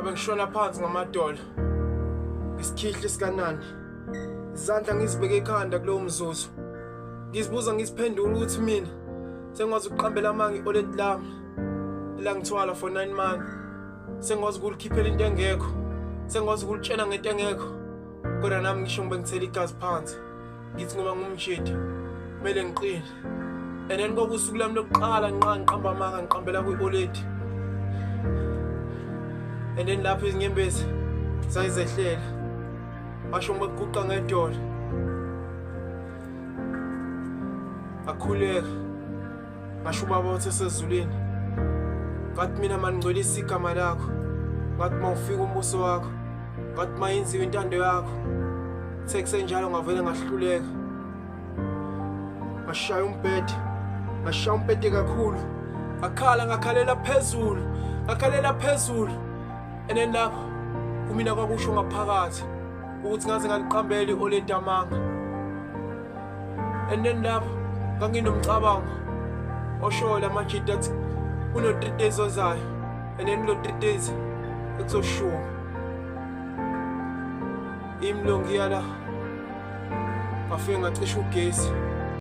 Ngabe ngishona phansi ngamadolo. Isikhihle sikanani. Izandla ngizibeke ekhanda kulowo mzuzu. Ngizibuza ngiziphendula ukuthi mina sengikwazi ukuqambela amanga i-oledi lami elangithwala for 9 months. Sengikwazi ukulikhiphela into engekho. Sengikwazi ukulitshela ngento engekho. Kodwa nami ngisho ngibe ngithela igazi phansi. Ngithi ngoba ngumjidi kumele ngiqine. And then kwakusuku lami lokuqala ngiqa ngiqamba amanga ngiqambela kwi-oledi. And then lapho izinyembezi zayizehlela. Washo ngibe kuguqa ngedolo. Akhuleka. Ngasho ubaba wathi esezulwini. Ngathi mina maningcwelisa igama lakho. Ngathi mawufika umbuso wakho. Ngathi mayenziwe intando yakho. Sekusenjalo ngavele ngahluleka. Ngashaya umbhede. Ngashaya umbhede kakhulu. Ngakhala ngakhalela phezulu. Ngakhalela phezulu. And then lapho kumina kwakusho ngaphakathi ukuthi ngaze ngaliqambela i-oledi amanga. And then lapho nganginomcabango oshoyo lamajita athi kuno-3 days ozayo and then kulo 3 days ekuzoshuma imlo ngiya la ngafike ngacisha ugesi.